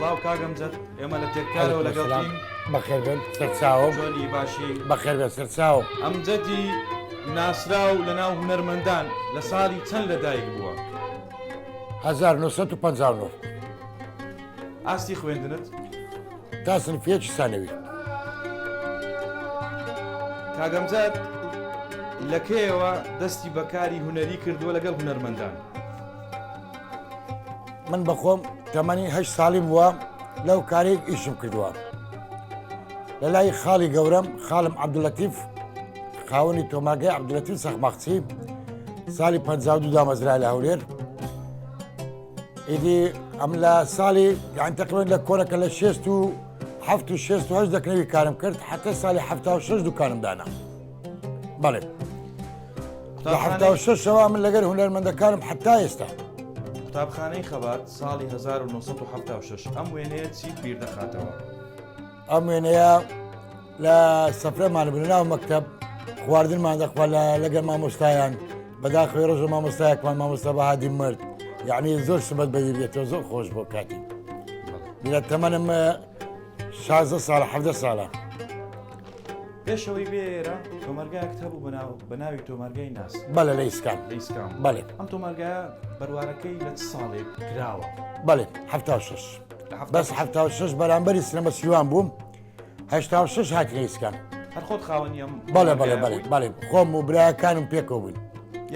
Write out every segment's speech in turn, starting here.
سڵاو کاک ئەمجەد ئێمە لە تێککارەوە لەگەڵتین بەخێر بێن سەرچاوم چۆنی باشی بەخێر بێن سەرچاوم ئەمجەدی ناسراو لە ناو هونەرمەندان لە ساڵی چەند لەدایک بووە؟ 1959 ئاستی خوێندنت؟ تا سنفیەکی سانەوی. کاک ئەمجەد لە کەیەوە دەستی بە کاری هونەری کردووە لەگەڵ هونەرمەندان؟ من بەخۆم تەمەنی هەشت ساڵیم بووە لەو کارێک ئیشم کردووە لە لای خاڵی گەورەم خاڵم عەبدولەتیف خاوەنی تۆمارگای عەبدولەتیف سەخماخچی ساڵی 52 دامەزرا لە هەولێر ئیدی ئەم لە ساڵی یان تقریبا لە کۆرەکە لە شێست و هەفت و شێست و هەشت دەکنەوی کارم کرد حتا ساڵی 76 دوکانم دانا بەڵێ لە 76ەوە من لەگەر هونەرمەندەکانم حتا ئێستا. قوتابخانەی خەبات ساڵی 1976 ئەم وێنەیە چیت بیر دەخاتەوە؟ ئەم وێنەیە لە سەفرەمان بوو ناو مەکتەب خواردنمان دەخوا لە لەگەر مامۆستایان بەداخەوەی ڕۆژە مامۆستایەکمان مامۆستا بەهادی مرد یعنی زۆر سمەت بەبیر بێتەوە زۆر خۆش بۆ کاتی لە تەمەنم 16 ساڵە 17 ساڵە پێشەوەی بێ ئێرە تۆمارگایەکت هەبوو بەناو بە ناوی تۆمارگای ناس بەڵێ لە ئیسکان لە ئیسکان بەڵێ ئەم تۆمارگایە بەروارەکەی لە چ ساڵێک کراوە؟ بەڵێ 76 بەس 76 بەرامبەری سینەما سیوان بووم 86 هاتینە ئیسکان هەر خۆت خاوەنی ئەم بەڵێ بەڵێ بەڵێ بەڵێ خۆم و برایەکانم پێکەوە بووین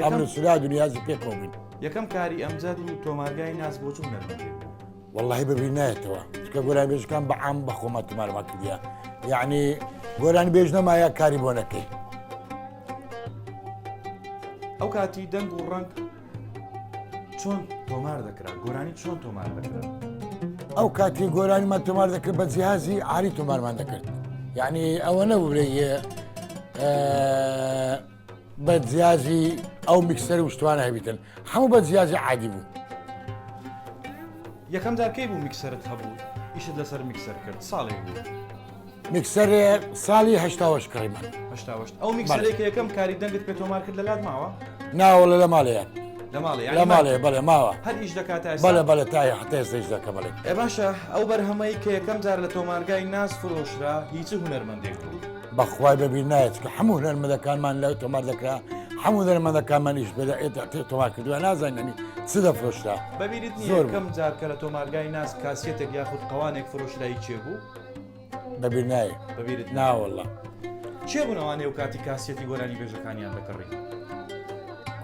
ئەمن و سوراد و نیازی پێکەوە بووین یەکەم کاری ئەمجەد و تۆمارگای ناس بۆ چ هونەرمەندێک بوو؟ وەڵاهی بەبیر نایەتەوە چونکە گۆرانیبێژەکان بە عام بە خۆمان تۆمارمان کردیە یعنی گۆرانیبێژ نەمایە کاری بۆ نەکەی ئەو کاتی دەنگ و ڕەنگ چۆن تۆمار دەکرا گۆرانی چۆن تۆمار دەکرا ئەو کاتی گۆرانیمان تۆمار دەکرد بە جیهازی عالی تۆمارمان دەکرد یعنی ئەوە نەبوو بڵێ بە جیازی ئەو میکسەر و شتوانە هەبیتن هەموو بە جیازی عادی بوو. یەکەم جار کەی بوو میکسەرت هەبوو ئیشت لەسەر میکسەر کرد ساڵێک بوو؟ میکسەر ساڵی هەشتاوەش کڕیمان. هەشتاوەشت ئەو میکسەرێک کە یەکەم کاری دەنگت پێ تۆمار کرد لە لات ماوە؟ ناوەڵە لە ماڵەیە. لە ماڵێ لە ماڵێ بەڵێ ماوە. هەر ئیش دەکات تا ئێستا؟ بەڵێ بەڵێ تا حتا ئێستا ئیش دەکە بەڵێ. ئێ باشە ئەو بەرهەمەی کە یەکەم جار لە تۆمارگای ناز فرۆشرا هی چ هونەرمەندێک بوو؟ بەخوای بەبیر نایەت چونکە هەموو هونەرمەندەکانمان لە تۆمار دەکرا هەموو هونەرمەندەکانمان ئیش بە تۆمار کردووە نازانین ئەنی چ دەفرۆشرا بەبیرت نییە زۆر یەکەم جار کە لە تۆمارگای ناز کاسیەتێک یاخود قەوانێک فرۆشرا هی کێ بوو؟ بەبیر نایە بەبیرت ناوەڵا کێ بوون ئەوانەی ئەو کاتی کاسیەتی گۆرانی بێژەکانیان دەکڕی؟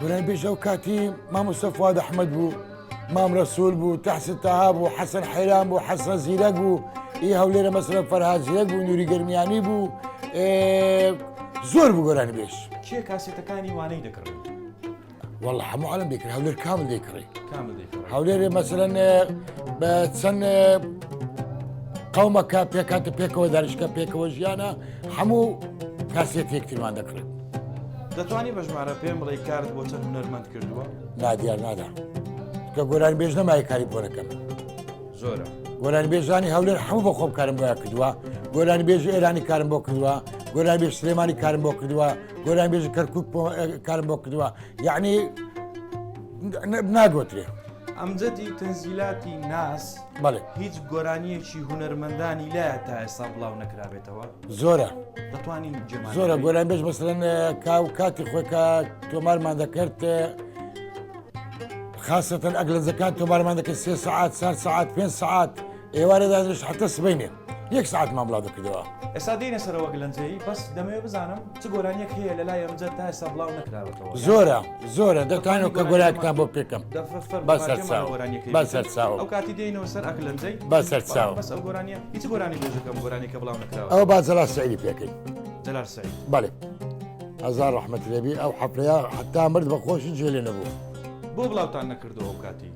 گۆرانی بێژ ئەو کاتی مامۆستا فواد ئەحمەد بوو مام رەسول بوو تەحسین تەها بوو حەسەن حەیران بوو حەسەن زیرەک بوو ئی هەولێرە مەسەلەن فەرهاد زیرەک بوو نوری گەرمیانی بوو زۆر بوو گۆرانی بێژ کێ کاسێتەکانی وانەی دەکڕی؟ والله هەموو عالم دەیکڕی هەولێر کامل دەیکڕی کامل دەیکڕی هەولێرێ مەسەلەن بە چەند قەومەکە پێکاتە پێکەوە دانیشتکە پێکەوە ژیانە هەموو کاسێت یەکترمان دەکڕێت دەتوانی بە ژمارە پێم بڵێی کارت بۆ چەند هونەرمەند کردووە؟ نادیار نادا کە گۆرانی بێژ نەمایە کاری بۆ نەکەم زۆرە گۆرانی بێژانی هەولێر هەموو بە خۆم کارم بۆیان کردووە گۆرانی بێژ ئێرانی کارم بۆ کردووە گۆرانی بێژ سلێمانی کارم بۆ کردووە گۆرانی بێژ کەرکک کارم بۆ کردووە یعنی ناگوترێ ئەمجەدی تەنزیلاتی ناس بەڵێ هیچ گۆرانیەکی هونەرمەندانی لایە تا ئێستا بڵاو نەکرابێتەوە زۆرە دەتوانین جێمان زۆرە گۆران بێژ مەسەلەن کا و کاتی خۆی کە تۆمارمان دەکرد خاصەتەن ئەگلەزەکان تۆمارمان دەکرد سێ سەعات چار سەعات پێنج سەعات ئێوارە دادرێژ حتا سبەینێ یەک سەعاتمان بڵاو دەکردەوە ئێستا دێینە سەرەوە گلەنجەی بەس دەمەوێت بزانم چ گۆرانیەک هەیە لە لای ئەمجەد تا ئێستا بڵاو نەکراوەتەوە زۆرە زۆرە دەتوانەوە کە گۆرانیەکتان بۆ پێکەم بەسەر بەسەر چاو ئەو کاتی دێینەوە سەر ئەکلەنجەی بەسەر چاو بەس ئەو گۆرانیە هیچ گۆرانی بێژەکەم گۆرانیەکە بڵاو نەکراوە ئەوە با جەلال سعیدی پێکەین جەلال سعید بەڵێ هەزار ڕەحمەت لێبی ئەو حەفلەیە حتا مرد بە خۆشی جێ لێ نەبوو بۆ بڵاوتان نەکردەوە ئەو کاتی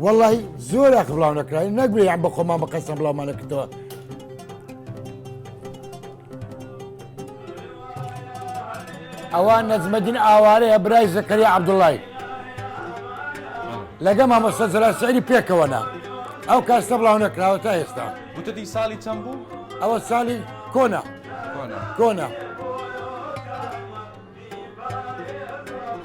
وەڵی زۆر ئاخ بڵاو نەکراین نەک بێ یان بە خۆمان بە قەسەم بڵاومان نەکردەوە ئەوە نەجمەدین ئاوارەیە برای زەکەریا عەبدوڵای لەگە مامۆستا جەلال سعیدی پێکەوەنە ئەو کاستە بڵاو نەکراوە تا ئێستا. وتت ئی ساڵی چەند بوو؟ ئەوە ساڵی کۆنە. کۆنە. کۆنە.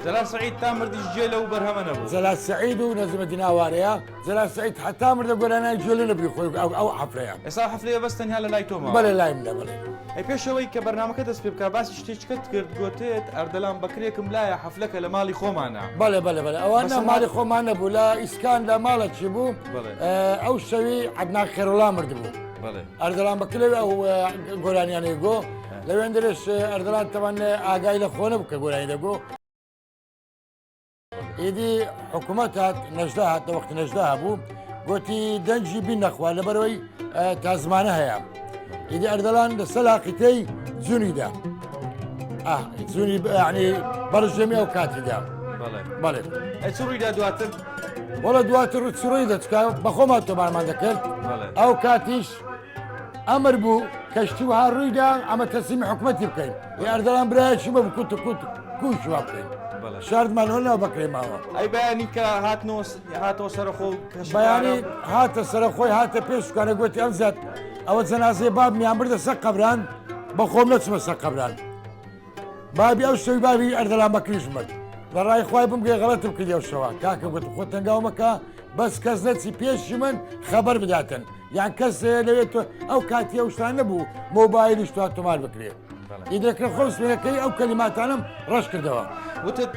جەلال سەعید تا مردیش گوێ لەو بەرهەمە نەبوو. جەلال سەعید و نەجمەدین ئاوارەیە جەلال سەعید حەتا مردە گۆرانیان گوێ لێ نەبووی خۆی ئەو ئەو حەفلەیە. ئێستا ئەو حەفلەیە بەس تەنها لە لای تۆ ماوە. بەڵێ لای منە بەڵێ. ئەی پێش ئەوەی کە بەرنامەکە دەست پێ بکا باسی شتێکت کرد گۆتت ئەردەلان بەکرێکم لایە حەفلەکە لە ماڵی خۆمانە. بەڵێ بەڵێ بەڵێ ئەوە نا ماڵی خۆمان نەبوو لە ئیسکان لە ماڵە چی بوو ئەو شەوی عەدنان خێروڵا مردبوو. ئەردەلان بەکر لەوێ ئەو گۆرانیانەی گۆ لەوێندرش ئەردەلان تەوان ئاگای لە خۆ نەبوو کە گۆرانی دەگۆ. ئیدی حکوومەت هات نەژدا هات لە وەختی نەژدا هەبوو گوتی دەنگی بین نەخوا لەبەرەوەی تا زمانە هەیە ئیدی ئەردەلان لەسەر لاقیتەی جونیدا جونی ینی بەڕژێمی ئەو کاتیدا بەڵێ ئەی چ ڕوویدا دواتر؟ وەڵە دواتر ڕوو چ ڕووی دەچکا بەخۆمان تۆمارمان دەکرد ئەو کاتیش ئەمر بوو کەشتی وها ڕوویدا ئەمە تەسلیمی حکومەتی بکەین ی ئەردەڵان برایەکی بە کوت و کوت کوش وا بکەین شاردمانەوە ناو بەکرێ ماوە. ئەی بەیانی کە هاتنەوە هاتەوە سەرخۆ و کەش بەیانی هاتە سەرخۆی هاتە پێش شوکانە گوتی ئەم زیاد ئەوە جەنازەی بابمیان بردە سەر قەبران بە خۆم نەچمە سەر قەبران بابی ئەو شەوی بابی ئەردەلان بەکریش مرد لە ڕای خوای بمگەی غەڵەتم کردی ئەو شەوە کاکە گوتم خۆ تەنگاو مەکە بەس کەس نەچی پێشی من خەبەر بداتن یان کەس لەوێ تۆ ئەو کاتی ئەو شتان نەبوو مۆبایلیش تو تۆمار بکرێ ئیدەکە خۆم سوێنەکەی ئەو کەلیماتانم ڕەش کردەوە. وتت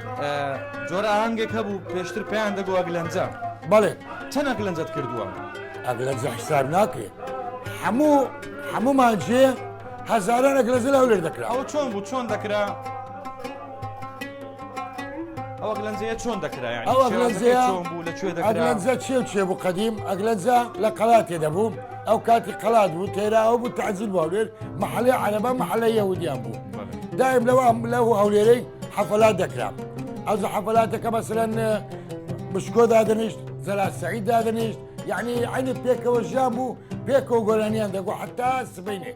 جۆرە ئاهەنگێک هەبوو پێشتر پێیان دەگۆ ئەگلەنجە. بەڵێ. چەند ئەگلەنجەت کردووە؟ ئەگلەنجە حساب ناکرێ هەموو هەموومان جێ هەزاران ئەگلەنجە لە هەولێر دەکرا. ئەوە چۆن بوو چۆن دەکرا؟ ئەو ئەگلەنجەیە چۆن دەکرا یانی ئەو ئەگلەنجەیە چۆن بوو لە کوێ دەکرا؟ ئەگلەنجە چێ و چێ بوو قەدیم ئەگلەنجە لە قەلاتێ دەبوو ئەو کاتی قەلات بوو تێراوە بوو تەعجیل بوو هەولێر مەحەلەی عەرەبە مەحەلەی یەهودیان بوو دایم لەو لەو هەولێرەی حەفەلات دەکرا ئەو حەفەلاتەکە مەسەلەن مشکۆ دادەنیشت جەلال سەعید دادەنیشت یعنی عینی پێکەوە ژیان بوو پێکەوە گۆرانیان دەگۆ حتا سبەینێ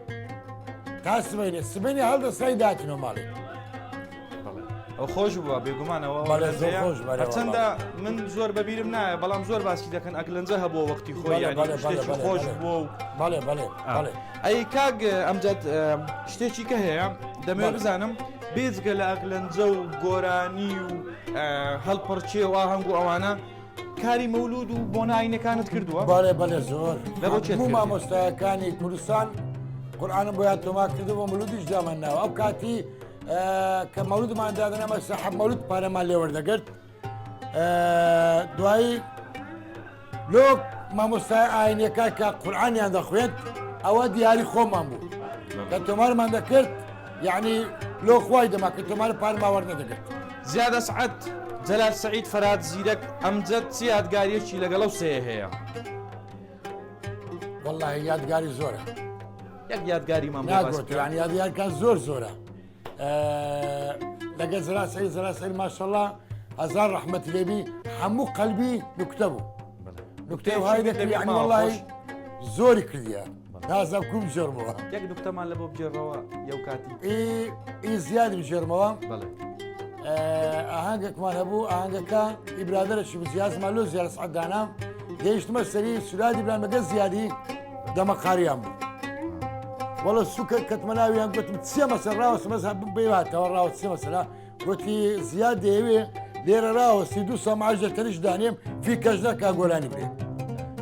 تا سبەینێ سبەینێ هەڵدەستای داتنەوە ماڵێ ئەو خۆش بووە بێگومانەوە هەرچەندە من زۆر بەبیرم نایە بەڵام زۆر باسی دەکەن ئەگلەنجە هەبووە وەختی خۆی شتێکی خۆش بووە و بەڵێ بەڵێ بەڵێ ئەی کاک ئەمجد شتێکی کە هەیە دەمەوێت بزانم بێجگە لە ئەگلەنجە و گۆرانی و هەڵپەڕکێ و ئاهەنگ و ئەوانە کاری مەولود و بۆنە ئاینەکانت کردووە؟ بەڵێ بەڵێ زۆر لە بۆ چێت هەموو مامۆستایەکانی کوردستان قورئانم بۆیان تۆمار کردو بۆ مولودیش دامان ناوە ئەو کاتی کە مەولودمان دادەنا مە سەحەب مەولود پارەمان لێ وەردەگرت دوایی لۆ مامۆستای ئاینەکە کە قورئانیان دەخوێند ئەوە دیاری خۆمان بوو کە تۆمارمان دەکرد یعنی لۆ خوای دەما کە تۆمار پارما وەرنەدەگرت. زیاد ئەسعەد، جەلال سەعید، فەرهاد زیرەک، ئەمجەد چ یادگارییەکی لەگەڵ ئەو سێیە هەیە؟ وەڵاهی یادگاری زۆرە. یەک یادگاریمان بۆ باس ناگۆت بکە. یعنی یادگارکان زۆر زۆرە. لەگەڵ جەلال سەعید، جەلال سەعید ماشەڵڵا هەزار ڕەحمەتی لێبی هەموو قەلبی نوکتە بوو. نوکتەی وهای دەکرد یعنی وەڵاهی زۆری کردیە. نازانم کوو بگێڕمەوە. یەک نوکتەمان لە بۆ بگێڕەوە یەو کاتی. ئی زیاد بگێڕمەوە. بەڵێ. ئاهەنگێکمان هەبوو ئاهەنگەکە ئی برادەرەکی بوو جیازمان لۆ زیاد سعد دانا گەیشتمە سەری سورادی بران بەگە زیادی دەمەقاریان بوو. وەڵە سوکە کەتمە ناویان گوتم چیە مەسەر ڕاوەستە مەسە بێواتەوە ڕاوەستە چیە مەسەلا گوتی زیاد دەیەوێ لێرە ڕاوەستی دوو سا معاش لە تەنیشت دانێم فیکەش نەکا گۆرانی بێ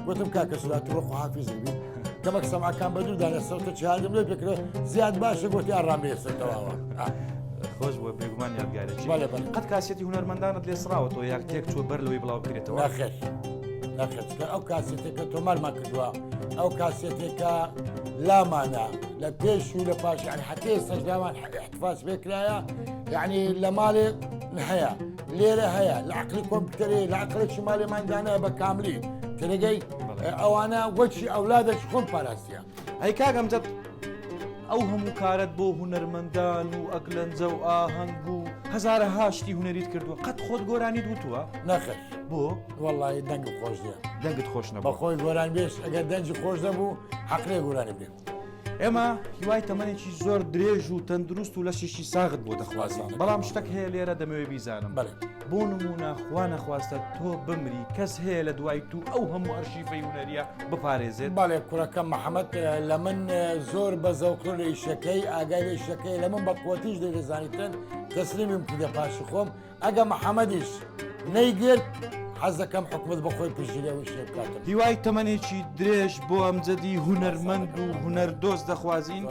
گوتم کاکە سورات تۆ خواحافیز بی کەمەک سەمعەکان بە دوو دانە سەوتە چهادم لێ پێکرا زیاد باشە گوتی ئارام لێ سەرتەواوە خۆش بووە بێگومان یادگارێکی بەڵێ بەڵێ. قەت کاسێتی هونەرمەندانت لێ سڕاوەتەوە یا تێک چووە بەر لەوەی بڵاو بکرێتەوە ناخێر ناخێر چونکە ئەو کاسێتێکە تۆمارمان کردووە ئەو کاسێتێکە لامانە لە پێش و لە پاش یعنی حتی ئێستاش لامان احتفاظ پێکرایە یعنی لە ماڵێ هەیە لێرە هەیە لە عقلی کۆمپیوتەرێ لە عقلێکی ماڵێمان دانایە بە کاملی تێدەگەی ئەوانە وەچی ئەولادێکی خۆم پاراستیە. ئەی کاک ئەمجەد ئەو هەموو کارەت بۆ هونەرمەندان و ئەکلەنجە و ئاهەنگ و هەزارەها شتی هونەریت کردووە قەت خۆت گۆرانیت وتووە؟ نەخێر. بۆ؟ وەڵڵاهی دەنگم خۆش نییە. دەنگت خۆش نەبوو؟ بەخۆی گۆرانیبێژ ئەگەر دەنگی خۆش نەبوو حەق نییە گۆرانی بێ. ئێمە هیوای تەمەنێکی زۆر درێژ و تەندروست و لەشێکی ساغت بۆ دەخوازین، بەڵام شتەک هەیە لێرە دەمەوێ بیزانم. بەڵێ. بۆ نموونە خوا نەخواستە تۆ بمری کەس هەیە لە دوای تو ئەو هەموو ئەرشیفەی هونەریە بپارێزێت؟ بەڵێ کوڕەکەم محەمەد لە من زۆر بە زەوقتر لە ئیشەکەی ئاگای لە ئیشەکەی لە من بە قوتیش دەیدەزانیتن تەسلیمیم کردە پاشی خۆم ئەگە محەمەدیش نەیگرت حەز دەکەم حکومەت بە خۆی پشتگیری ئەو ئیشەی بکاتن. هیوای تەمەنێکی درێژ بۆ ئەمجەدی هونەرمەند و هونەردۆست دەخوازین.